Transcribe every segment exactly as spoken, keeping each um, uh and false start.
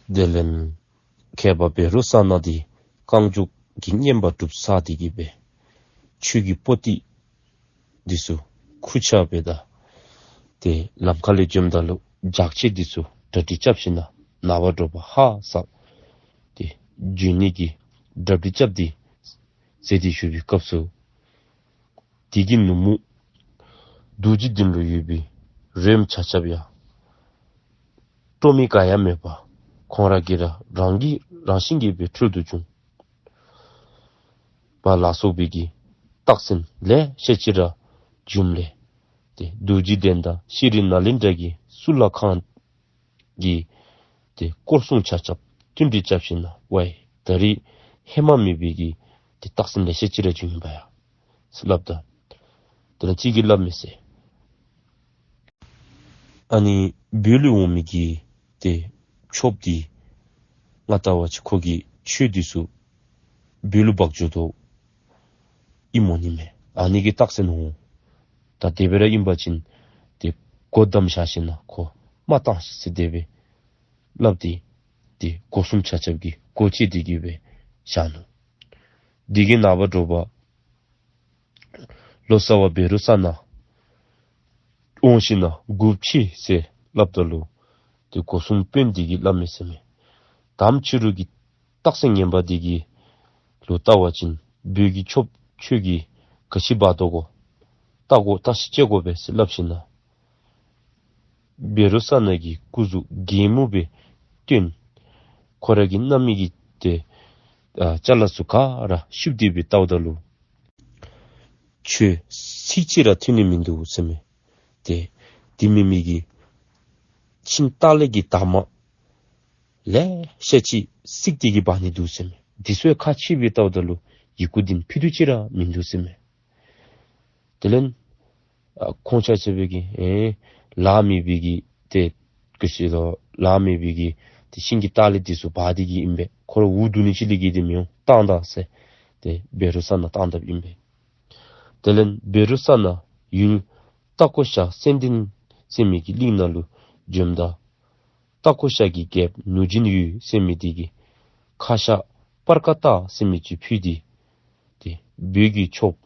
དེ་ལས་མཁས་པ་བཻ་རོ་ཙ་ན་འདི་རྐང་མགྱོགས་ཀྱི་བསྙེན་པ་སྒྲུབ་ས་འདི་གིས་སྦེ་ཆོས་ཀྱི་པོ་ཏི་འདི་ཚུ་ཁུར་ཆ་སྦེ་ད་ཏེ་ལམ་ཁ་ལས་འབྱོནམ་ད་ལུ་ཇག་ཆས་འདི་ཚུ་གྲ་སྒྲིག་རྐྱབ་ཞིན་ན་ནངས་པ་དྲོ་པ་ཧ་སག་ཏེ་འབྱོན་ནི་གི་གྲ་སྒྲིག་རྐྱབ་སྟེ་མཛད་དེ་བཞུགས་པའི་སྐབས་སུ་དེ་གི་ནུབ་མོ་རྡོ་རྗེ་གདན་ལུ་ཡོད་པའི་རོལམོ་ཆ་ཁྱབ་ཡང་སྤྲོ་མི་ག་ཡང་མེད་པར་ཁོང་ར་གིས་ར་རང་གིས་རང་བཞིན་གྱིས་སྦེ་འཁྲུལ་དུ་བྱུང་བ་ལ་སོགས་པའི་གི་རྟགས་མཚན་ལེ་ཤ་ཅིག་ར་བྱུངམ་ལས་ཏེ་རྡོ་རྗེ་གདན་དང་ཤྲཱི་ནཱ་ལེནྡྲ་གི་གཙུག་ལག་ཁང་གི་ཏེ་སྐོར་སྲུང་ཆ་ཁྱབ་བསྟུན་གྲོས་རྐྱབ་ཞིན་ན་ཝའི་ད་རིས་ཧེ་མ་མེད་པའི་གི་ཏེ་རྟགས་མཚན་ལེ་ཤ་ཅིག་ར་བྱུང་ཡི་པ་ཡ་ཟེར་སླབ་ད། དེ་ལས་གཅིག་གིས་སླབ་མི་ཟེར། ཨ་ནི་བོད་ལུ་འོང་མི་གི་ཏེ་ཆོསཔ་འདི་ང་བལྟ་བ་ཅིན་ཁོ་གིས་ཆོས་འདི་ཚུ་བོད་ལུ་འབག་འགྱོ་དོ་ཨིན་མོ་ནི་མས། ཨ་ནི་གི་རྟགས་མཚན་འོང་། ད་དེ་སྦེ་ར་ཨིན་པ་ཅིན་ཏེ་སྒོ་བསྡམས་བཞག་ཞིན་ན་ཁོ་མ་བཏང་ཟེར་དེ་སྦེ་སླབ་སྟེ་ཏེ་སྒོ་སྲུང་ཆ་ཁྱབ་ཀྱིས་སྒོ་ཕྱེ་སྟེ་གི་སྦེ་བཞག་ནུག། དེ་གི་ནངས་པ་དྲོ་པ་ལོ་ཙཱ་བ་བཻ་རོ་ཙ་ན་འོང་ཞིན་ན་སྒོ་ཕྱེ་ཟེར་སླབ་ད་ལུ་ཏེ་སྒོ་སྲུང་དཔོན་འདི་གིས་སླབ་མི་ཟེར་མས། དམ་ཕྱི་རུ་གི་རྟགས་མཚན་ངན་པ་འདི་གི་ལུ་བལྟ་བ་ཅིན་བོད་ཀྱི་ཆོསཔ་ཁྱོད་ཀྱིས་ག་ཅི་འབག་དོ་གོ། བལྟ་དགོ་བརྟག་ཞིབ་བྱེད་དགོ་པས་ཟེར་སླབ་ཞིན་ན་བཻ་རོ་ཙ་ན་གི་སྐུ་གཟུགས་སྒྲེན་མོ་སྦེ་སྟོན། ཁོ་ར་གི་རྣམ་སྨིན་གྱི་ཏེ་ཨ་ཅ་ལ་ཚུ་ག་ར་བཤུབས་ཏེ་སྦེ་བལྟཝ་ད་ལུ་ཆོས་ཚིག་གཅིག་ར་ཐོན་ནི་མིན་འདུག་ཟེར་མས། ཏེ་དེ་མེན་མི་གི་ཤིང་ཏཱ་ལའི་གི་འདབ་མ་ལེ་ཤ་ཅིག་བརྩིགས་ཏེ་གི་འབག་ནི་འདུག་ཟེར་མས། དེ་ཚུ་ཡང་ཁ་ཕྱེ་སྦེ་བལྟཝ་ད་ལུ་ཡི་གུ་འདི་ཕུད་རྡོག་གཅིག་ར་མིན་འདུག་ཟེར་མས། དེ་ལས་ཨ་ཁོང་ཆ་ཁྱབ་སྦེ་གིས་ཨེ་ལཱ་མེད་པའི་གི་ཏེ་ག་ཅི་ལོ་ལཱ་མེད་པའི་གི་ཏེ་ཤིང་གི་ཏཱ་ལའི་འདི་ཚུ་འབག་སྟེ་གི་ཨིན་པས། ཁོ་ར་འུ་སྡུག་ནི་ཅིག་ལས་བརྒལ་ཏེ་མི་འོང་བཏང་ད་ཟེར་ཏེ་བཻ་རོ་ཙ་ན་བཏང་དཔ་ཨིན་པས། དེ་ལས་བཻ་རོ་ཙ་ན་ཡུལ་ཏ་ཀོ་ཤ་ཙན་དན་ཟེར་མི་གི་གླིང་ནང་ལུ་འབྱོནམ་ད་ཏ་ཀོ་ཤ་གི་རྒྱལཔོ་ནུ་རྗེན་ཡུལ་ཟེར་མི་འདི་གིས་ཁ་ཤ་པར་ཀ་ཏ་ཟེར་མི་ཅིག་ཕུལ་ཏེ་ཏེ་བོད་ཀྱི་ཆོསཔ་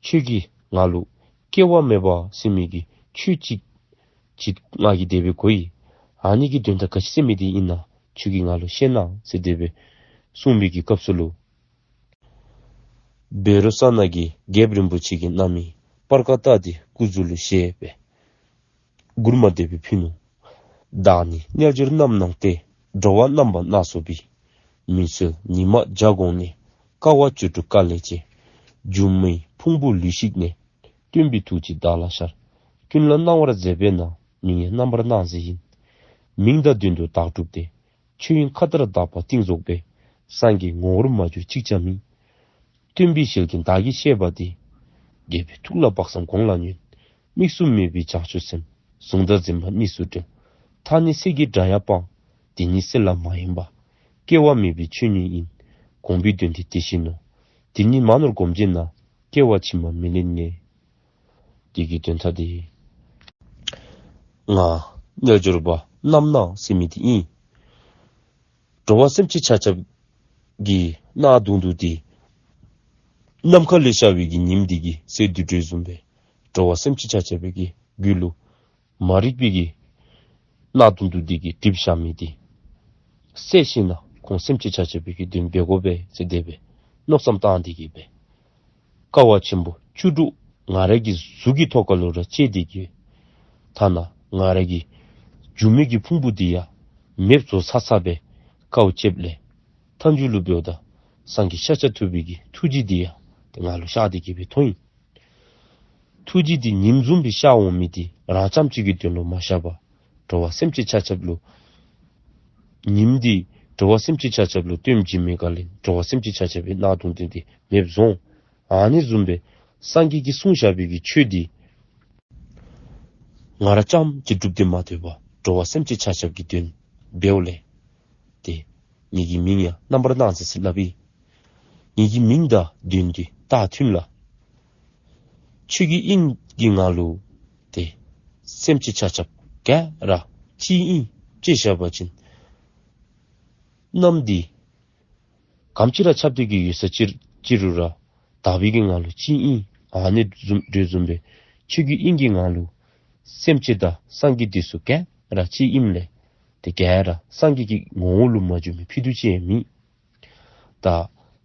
ཁྱོད་ཀྱིས་ང་ལུ་སྐྱེ་བ་མེད་པ་ཟེར་མི་གི་ཆོས་ཅིག་ཅིག་ང་གིས་དེ་སྦེ་གོ་ཡི། ཨ་ནི་གི་དོན་དག་ག་ཅི་ཟེར་མི་འདི་ཨིན་ན་ཁྱོད་ཀྱིས་ང་ལུ་བཤད་གནང་ཟེར་དེ་སྦེ་གསུངས་མི་གི་སྐབས་སུ་ལུ་བཻ་རོ་ཙ་ན་གིས་རྒྱལཔོ་རིན་པོ་ཆེ་གི་རྣམ་སྨིན་པར་ཀ་ཏ་འདི་སྐུ་གཟུགས་ལུ་བཞེས་སྦེ་མགུར་མ་དེ་སྦེ་ཕུལ་ནུག། བདག་ནི་རྣལ་འབྱོར་རྣམ་སྣང་སྟེ། འགྲོ་བ་རྣམ་པ་སྣ་ཚོགས་པའི། མུན་སེལ་ཉི་མ་འཇའ་གོང་ནས། དཀའ་བ་བཅུ་དྲུག་དཀའ་ལས་སྤྱད། སྒྱུ་མའི་ཕུང་པོ་ལུས་ཞིག་ནས། སྟོན་པའི་ཐུགས་རྗེས་བདག་ལ་ཤར། ཀུན་ལ་སྣང་བར་མཛད་པས་ན། མིང་ཡང་རྣམ་པར་སྣང་མཛད་ཡིན། མིང་དང་དོན་དུ་བདག་གྲུབ་སྟེ། ཆོས་དབྱིངས་མཁའ་ལྟར་དག་པ་གཏིང་རྫོགས་པའི། སངས་རྒྱས་ངོ་བོར་མ་གྱུར་གཅིག་ཀྱང་མིན། སྟོན་པའི་ཞལ་གྱིས་བདག་གིས་བཤད་པ་འདི། རྒྱལ་པོའི་ཐུགས་ལ་དཔག་བསམ་དགོངས་ལ་ཉོན། དམིགས་སུ་མེད་པའི་བྱང་ཆུབ་སེམས། གཟུང་དང་འཛིན་པ་གཉིས་སུ་འབྲེལ། མཐའ་ནི་གསེར་གྱི་སྒྲ་ཡང་སྤངས། དེ་ཉིད་གསེར་ལ་མ་ཡེངས་པ། སྐྱེ་བ་མེད་པའི་ཆོས་ཉིད་ཡིན། དགོངས་པའི་དོན་དེ་དེ་བཞིན་ནོ། དེ་ཉིད་མ་ནོར་སྒོམ་བྱས་ན། སྐྱེ་བ་ཕྱི་མ་མི་ལེན་ངེས། དེ་གི་དོན་དག་འདི་ང་རྣལ་འབྱོར་པ་རྣམ་སྣང་ཟེར་མི་འདི་ཨིན། འགྲོ་བ་སེམས་ཅན་ཆ་ཁྱབ་ཀྱི་གནག་དུང་དུ་འདི་ནམ་མཁའ་ལས་ཤར་བའི་གི་ཉིམ་འདི་གིས་གསལ་དུ་བཀྲོལ་བཟུམ་སྦེ་འགྲོ་བ་སེམས་ཅན་ཆ་ཁྱབ་ཀྱི་རྒྱུད་ལུ་མ་རིག་པའི་གི་གནག་དུང་དུ་འདི་གིས་སྒྲིབ་བཞག་མི་འདི་བསལ་ཞིན་ན་ཁོང་སེམས་ཅན་ཆ་ཁྱབ་ཀྱི་དོན་འབད་དགོ་པས་ཟེར་དེ་སྦེ་མནོ་བསམ་བཏང་སྟེ་གི་སྦེ་དཀའ་བ་ཆེན་པོ་བཅུ་དྲུག་ང་ར་གི་གཟུགས་ཀྱི་ཐོག་ཁ་ལུ་ར་སྤྱད་དེ་གི་ཐ་ན་ང་ར་གི་སྒྱུ་མའི་གི་ཕུང་པོ་འདི་ཡང་མེདཔ་བཟོ་ཚར་ཚརཝ་སྦེ་དཀའཝ་སྤྱདཔ་ལས་མཐའ་མཇུག་ལུ་འབདཝ་ད་སངས་རྒྱས་ཤཱཀྱ་ཐུབ་པའི་གི་ཐུགས་རྗེ་འདི་ཡང་ཏེ་ང་ལུ་ཤར་ཏེ་གི་སྦེ་མཐོང་ཡི། ཐུགས་རྗེ་འདི་ཉིམ་བཟུམ་སྦེ་ཤར་འོང་མི་འདི་རང་རྐྱངམ་གཅིག་གི་དོན་ལུ་མ་ཤར་བར་འགྲོ་བ་སེམས་ཅན་ཆ་ཁྱབ་ལུ་ཉིམ་འདི་འགྲོ་བ་སེམས་ཅན་ཆ་ཁྱབ་ལུ་སྟོན་བྱིན་མི་ག་ལས་འགྲོ་བ་སེམས་ཅན་ཆ་ཁྱབ་ཀྱི་གནག་དུང་དུ་འདི་མེདཔ་བཟོ་འོང་། ཨ་ནི་བཟུམ་སྦེ་སངས་རྒྱས་ཀྱིས་གསུངས་བཞག་པའི་གི་ཆོས་འདི་ང་ར་རྐྱངམ་གཅིག་སྒྲུབ་སྟེ་མ་སྡོད་པར་འགྲོ་བ་སེམས་ཅན་ཆ་ཁྱབ་ཀྱི་དོན་འབདཝ་ལས་ཏེ་ངེ་གི་མིང་ཡང་རྣམ་པར་སྣང་མཛད་ཟེར་སླབ་ཨིན། ངེ་གི་མིང་དང་དོན་འདི་རྟགས་མཐུན་ལ། ཆོས་ཀྱི་དབྱིངས་ཀྱི་ངང་ལུ་ཏེ་སེམས་ཅན་ཆ་ཁྱབ་ག་ར་གཅིག་ཨིན་ཅེས་བཤད་པ་ཅིན་ རྣམས་འདི་ག་དེམ་ཅིག་ར་ཁྱབ་སྟེ་གི་ཡོད་ས་ཅིག་ཅིག་རུང་ར་དག་པའི་གི་ངང་ལུ་གཅིག་ཨིན། ཨ་ནི་བཟུམ་དེ་བཟུམ་སྦེ་ཆོས་ཀྱི་དབྱིངས་ཀྱི་ངང་ལུ་སེམས་ཅན་དང་སངས་རྒྱས་འདི་ཚུ་ག་ར་གཅིག་ཨིནམ་ལས་དེ་ག་ར་སངས་རྒྱས་ཀྱི་ངོ་བོ་ལུ་མ་འགྱུར་མི་ཕུད་རྡོག་གཅིག་ཡང་མེད། ད་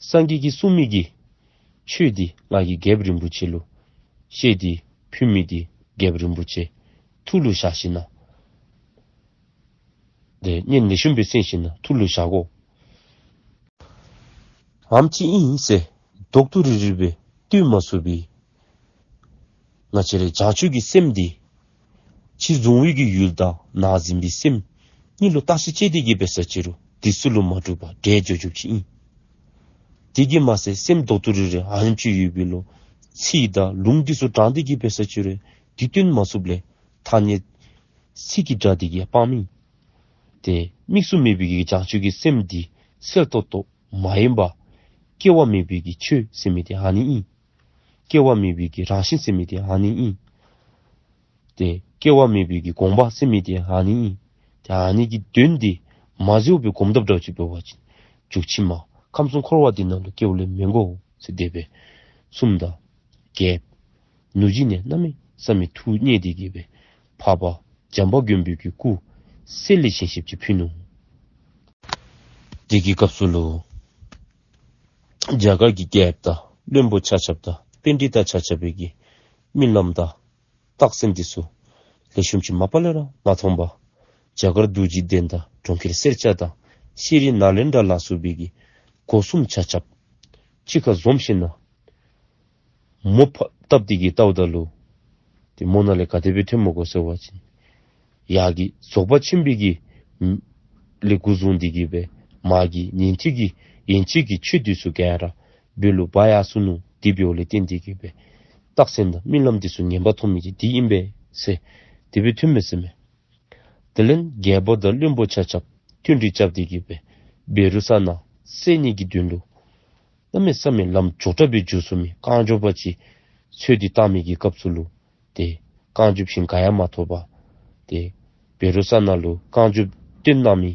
སངས་རྒྱས་ཀྱིས་གསུངས་མི་གི་ཆོས་འདི་ང་གིས་རྒྱལཔོ་རིན་པོ་ཆེ་ལུ་བཤད་དེ་ཕུལ་མི་འདི་རྒྱལཔོ་རིན་པོ་ཆེ་ཐུགས་ལུ་བཞག་ཞིནམ་ལས་དེ་སྙན་ལེགས་ཤོམ་སྦེ་གསན་ཞིནམ་ལས་ཐུགས་ལུ་བཞག་དགོ། ཨ་ནེམ་ཅིག་ཨིན་ཟེར་རྡོག་རྡོག་རིལ་རིལ་སྦེ་སྟོན་མ་ཚུགས་པའི་ང་བཅས་རའི་བྱང་ཆུབ་ཀྱི་སེམས་འདི་ཕྱི་གཟུང་བའི་གི་ཡུལ་དང་ནང་འཛིན་པའི་སེམས་གཉིས་ལུ་བརྟག་ཞིབ་དཔྱད་དེ་གི་འབད་ས་ཅིག་རུང་དེ་ཚུ་ལུ་མ་གྲུབ་པར་འདྲེས་འགྱོ་འགྱོཝ་ཅིག་ཨིན། དེ་གིས་མ་ཚད་སེམས་རྡོག་རྡོག་རིལ་རིལ་ཨ་ནེམ་ཅིག་ཡོད་པའི་ལུ་ཚིག་དང་ལུང་དེ་ཚུ་དྲངས་ཏེ་གི་འབད་ས་ཅིག་རུང་དེ་སྟོན་མ་ཚུགསཔ་ལས་ཐ་སྙད་ཚིག་གི་སྒྲ་དེ་གིས་སྤང་མི་དེ་དམིགས་སུ་མེད་པའི་གི་བྱང་ཆུབ་ཀྱི་སེམས་འདི་གསལ་ཏོག་ཏོ་མ་ཡིན་པ་སྐྱེ་བ་མེད་པའི་གི་ཆོས་ཟེར་མི་དེ་ཨ་ནི་ཨིན། སྐྱེ་བ་མེད་པའི་གི་རང་བཞིན་ཟེར་མི་དེ་ཨ་ནི་ཨིན། དེ་སྐྱེ་བ་མེད་པའི་གི་དགོངས་པ་ཟེར་མི་དེ་ཨ་ནི་ཨིན། དེ་ཨ་ནི་གི་དོན་དེ་མ་གཟིགསཔ་སྦེ་སྒོམ་ཐབས་འདྲཝ་ཅིག་འབད་བ་ཅིན་འཇུག་ཕྱི་མ་ཁམས་གསུམ་འཁོར་བ་འདི་ནང་ལུ་སྐྱེ་བ་ལེན་མི་དགོ་ཟེར་དེ་སྦེ་གསུངམ་ད་རྒྱལཔོ་ནུ་གཅིག་ནས་གནམ་མེད་ས་མེད་ཐུགས་མཉེས་ཏེ་གི་སྦེ་འཕགས་པ་བྱམས་པ་མགོན་པོའི་གི་སྐུ་གསེར་ལས་བཞེངས་བཞེངསམ་ཅིག་ཕུལ་ནུག། དེ་གི་སྐབས་སུ་ལུ་རྒྱ་གར་གྱི་རྒྱལཔོ་དང་བློན་པོ་ཆ་ཁྱབ་དང་པཎྜི་ཏ་ཆ་ཁྱབ་ཀྱིས་རྨི་ལམ་དང་རྟགས་མཚན་འདི་ཚུ་ལེགས་ཤོམ་ཅིག་མ་པ་ལས་ར་མ་མཐོང་པར་རྒྱ་གར་རྡོ་རྗེ་གདན་དང་གྲོང་ཁྱེར་སེར་སྐྱ་དང་ཤྲཱི་ནཱ་ལེནྡྲ་ལ་སོགས་པའི་གི་སྒོ་གསུམ་ཆ་ཁྱབ་གཅིག་ཁར་འཛོམས་ཞིནམ་ལས་མོ་ཕར་བཏབ་སྟེ་གི་བལྟཝ་ད་ལུ་དེ་མོ་ནང་ལས་ག་དེ་སྦེ་ཐོནམ་སྨོ་གོ་ཟེར་བ་ཅིན་ཡར་གྱི་རྫོགས་པ་ཆེན་པོའི་གི་ལས་འགོ་བཟུང་སྟེ་གི་སྦེ་མར་གྱི་ཉན་ཐོས་ཀྱི་ཡན་ཆད་ཀྱི་ཆོས་འདི་ཚུ་ག་ར་བོད་ལུ་འབག་ཡར་སོ་ནུག། དེ་འབདཝ་ལས་བརྟེན་ཏེ་གི་སྦེ་རྟགས་མཚན་དང་རྨི་ལམ་འདི་ཚུ་ངན་པ་མཐོང་མི་འདི་འདི་ཨིན་པས་ཟེར་དེ་སྦེ་ཐོནམ་མས་ཟེར་མས། དེ་ལས་རྒྱལ་པོ་དང་བློན་པོ་ཆ་ཁྱབ་བསྟུན་གྲོས་རྐྱབ་སྟེ་གི་སྦེ་བཻ་རོ་ཙ་ན་བསད་ནི་གི་དོན་ལུ་གནམ་མེད་ས་མེད་ལམ་མགྱོགས་དྲགས་སྦེ་འགྱོ་ཚུགས་མི་རྐང་མགྱོགས་པ་ཅིག་འཚོལ་ཏེ་བཏང་མི་གི་སྐབས་སུ་ལུ་དེ་རྐང་མགྱོགས་ཤིང་ག་ཡང་མ་ཐོབ་པར་དེ་བཻ་རོ་ཙ་ན་ལུ་རྐང་མགྱོགས་སྟོན་གནང་མི་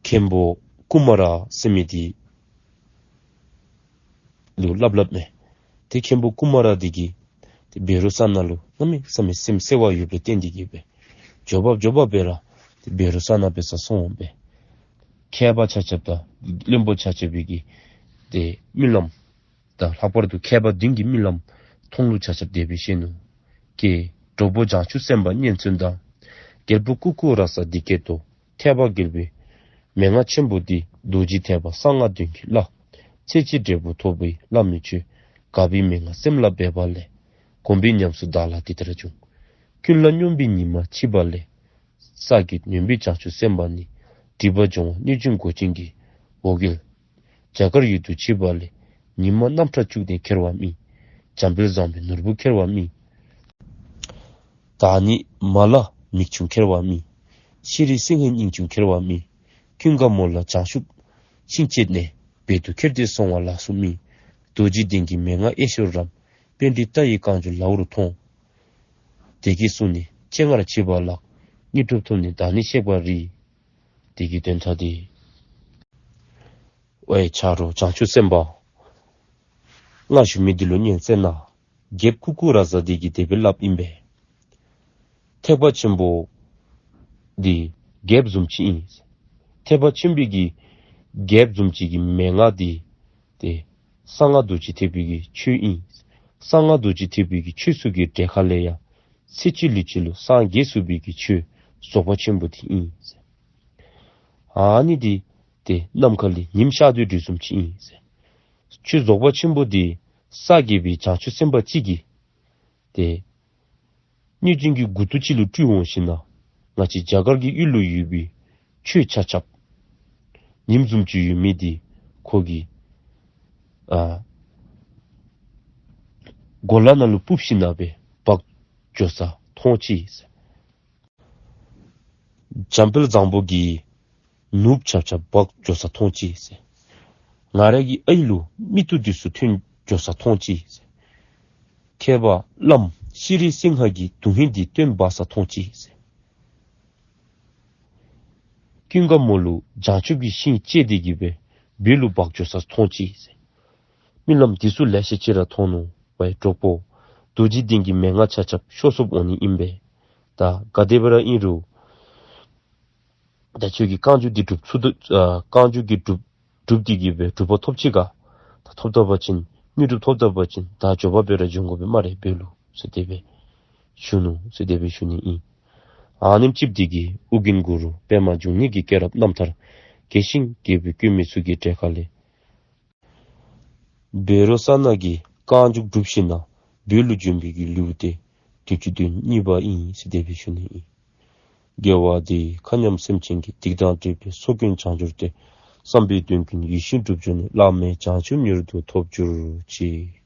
མཁན་པོ་ཀུ་མ་ར་ཟེར་མི་འདི་ལུ་སླབ་སླབ་མས། དེ་མཁན་པོ་ཀུ་མ་ར་འདི་གིས་དེ་བཻ་རོ་ཙ་ན་ལུ་གནམ་མེད་ས་མེད་སེམས་བརྩེ་བ་ཡོདཔ་ལས་བརྟེན་ཏེ་གི་སྦེ་མགྱོགས་པ་མགྱོགས་པ་སྦེ་ར་དེ་བཻ་རོ་ཙ་ན་འབད་སར་སོང་སྦེ་མཁས་པ་ཆ་ཁྱབ་དང་བློན་པོ་ཆ་ཁྱབ་ཀྱི་དེ་རྨི་ལམ་དང་ལྷག་པར་དུ་མཁས་པ་བདུན་གྱི་རྨི་ལམ་མཐོང་ལུགས་ཆ་ཁྱབ་དེ་སྦེ་བཤད་ནུག། ཀྱེ། གྲོགས་པོ་བྱང་ཆུབ་སེམས་དཔའ་གཉེན་བཙུན་དང་། རྒྱལ་པོ་ཀུ་ཀུ་ར་ཙ་འདི་སྐད་དོ། ཐེག་པ་དགེ་བའི་མན་ངག་ཆེན་པོ་འདི། རྡོ་རྗེ་ཐེག་པ་གསང་སྔགས་དོན་གྱི་བླ། ཚེ་གཅིག་འབྲས་བུ་ཐོབ་པའི་བླ་མེད་ཆོས། དགག་པའི་མན་ངག་སེམས་ལ་འབེབས་པ་ལས། གོམས་པའི་ཉམས་སུ་བདག་ལ་འདི་ལྟར་འབྱུང་། ཀུན་ལ་སྙོམས་པའི་ཉི་མ་མཆིས་པ་ལས། ས་དགེ་ནོན་པའི་བྱང་ཆུབ་སེམས་དཔའ་ནི། སྒྲིབ་པ་སྦྱོང་བ་གནོད་སྦྱིན་མགོ་ཅན་གྱི། འོ་སྐོལ་རྒྱ་གར་ཡུལ་དུ་མཆིས་པ་ལས། ཉི་མ་རྣམ་ཕྲ་བཅུ་གནས་ཁྱེར་བ་རྨིས། འཇམ་དཔལ་བཟང་པོའི་ནོར་བུ་ཁྱེར་བ་རྨིས། བདག་ནི་མ་ལ་མིག་ཆུང་ཁྱེར་བ་རྨིས། ཤྲཱི་སིང་ཧའི་སྙིང་ཆུང་ཁྱེར་བ་རྨིས། ཀུན་དགའ་མོ་ལ་བྱང་ཆུབ་ཤིང་བཅད་ནས། བོད་དུ་ཁྱེར་ཏེ་སོང་བ་ལགས་སོ་རྨིས། རྡོ་རྗེ་གདན་གྱི་མན་ངག་ཨེ་ཤོར་རམ། པཎྜི་ཏ་ཡི་རྐང་མགྱོགས་ལ་འུར་མཐོང་། དེ་སྐད་གསུངས་ནས་སྤྱན་སྔར་མཆིས་པ་ལགས། དངོས་གྲུབ་ཐོབ་ནས་བདག་ནི་གཤེགས་པར་རིགས། དེ་གི་དོན་དག་འདི། ཝའི་ཆ་རོགས་བྱང་ཆུབ་སེམས་དཔའ། ང་ཞུ་མི་འདི་ལུ་ཉན་གསན་གནང་། རྒྱལཔོ་ཀུ་ཀུ་ར་ཙ་འདི་གིས་དེ་སྦེ་སླབ་ཨིན་པས། ཐེག་པ་ཆེན་པོ་འདི་རྒྱལཔོ་བཟུམ་ཅིག་ཨིན། ཐེག་པ་ཆེན་པོའི་གི་རྒྱལཔོ་བཟུམ་ཅིག་གི་མན་ངག་འདི་ཏེ་གསང་སྔགས་རྡོ་རྗེ་ཐེག་པའི་གི་ཆོས་ཨིན། གསང་སྔགས་རྡོ་རྗེ་ཐེག་པའི་གི་ཆོས་ཚུ་གི་གྲས་ཁ་ལས་ཡང་ཚེ་གཅིག་ལུས་གཅིག་ལུ་སངས་རྒྱས་ཚུགས་པའི་གི་ཆོས་རྫོགས་པ་ཆེན་པོ་འདི་ཨིན། ཨ་ནི་འདི་ཏེ་ནམ་མཁའ་ལས་ཉིམ་ཤར་དོ་དོ་བཟུམ་ཅིག་ཨིན། ཆོས་རྫོགས་པ་ཆེན་པོ་འདི་སངས་རྒྱས་པའི་བྱང་ཆུབ་སེམས་དཔའ་གཅིག་གིས་ཏེ་གནོད་སྦྱིན་གྱི་མགུ་ཏོ་ཅིག་ལུ་སྤྲུལ་འོང་ཞིནམ་ལས་ང་བཅས་རྒྱ་གར་གྱི་ཡུལ་ལུ་ཡོད་པའི་ཆོས་ཆ་ཁྱབ་ཉིམ་བཟུམ་ཅིག་ཡོད་མི་འདི་ཁོ་གི་ཨ་གོ་ལ་ནང་ལུ་སྤུབས་ཞིནམ་ལས་འབག་འགྱོ་ས་མཐོང་ཅི། འཇམ་དཔལ་བཟང་པོ་གི་ནོར་བུ་ཆ་ཁྱབ་འབག་འགྱོ་ས་མཐོང་ཅི་ཟེར། ང་ར་གི་ཨའི་ལུ་མིག་ཏོ་འདི་ཚུ་ཐོན་འགྱོ་ས་མཐོང་ཅི་ཟེར། མཁས་པ་བླམ་ཤྲཱི་སིང་ཧ་གི་དོན་ཧིང་འདི་སྟོན་འབག་ས་མཐོང་ཅི་ཟེར། ཀུན་དགའ་མོ་ལུ་བྱང་ཆུབ་ཀྱི་ཤིང་བཅད་དེ་གི་སྦེ་བོད་ལུ་འབག་འགྱོ་ས་མཐོང་ཅི་ཟེར། རྨི་ལམ་འདི་ཚུ་ལེ་ཤ་ཅིག་ར་མཐོང་ནུག་པ་ཡི་གྲོགས་པོ། རྡོ་རྗེ་གདན་གྱི་མན་ངག་ཆ་ཁྱབ་ཤོར་སོཔ་འོང་ནི་ཨིན་པས། ད་ག་དེ་སྦེ་ར་ཨིན་རུང་ད་ཁྱོད་ཀྱིས་རྐང་མགྱོགས་འདི་སྒྲུབ་ཚུགས་དོ། ཨ་རྐང་མགྱོགས་ཀྱི་སྒྲུབ་སྒྲུབ་སྟེ་གི་སྦེ་གྲུབ་པ་ཐོབ་ཅི་ག། ད་ཐོབ་ད་པ་ཅིན་དངོས་གྲུབ་ཐོབ་ད་པ་ཅིན་ད་མགྱོགས་པ་སྦེ་ར་འབྱོན་དགོ་པས་སྨ་རེ་བོད་ལུ་ཟེར་དེ་སྦེ་ཞུ་ནུག་ཟེར་དེ་སྦེ་ཞུ་ནི་ཨིན། ཨ་ནེམ་ཅིག་འདི་གིས་ཨོ་རྒྱན་གུ་རུ་པདྨ་འབྱུང་གནས་ཀྱི་སྐྱེས་རབས་རྣམ་ཐར་རྒྱས་ཤིང་རྒྱས་པའི་བཀོད་མི་ཚུ་གི་གྲས་ཁ་ལས། བཻ་རོ་ཙ་ན་གིས་རྐང་མགྱོགས་སྒྲུབ་ཞིནམ་ལས་བོད་ལུ་བྱོན་པའི་གི་ལེའུ་སྟེ་བདུན་ཅུ་དོན་གཉིས་པ་ཨིན་ཟེར་དེ་སྦེ་ཞུ་ནི་ཨིན། དགེ་བ་འདི་ཡིས་མཁའ་མཉམ་སེམས་ཅན་གྱི། སྡིག་དང་སྒྲིབ་པའི་ཚོགས་ཀུན་བྱང་གྱུར་ཏེ། བསམ་པའི་དོན་ཀུན་ཡིད་བཞིན་འགྲུབ་གྱུར་ནས། བླ་མེད་བྱང་ཆུབ་མྱུར་དུ་ཐོབ་གྱུར་ཅིག།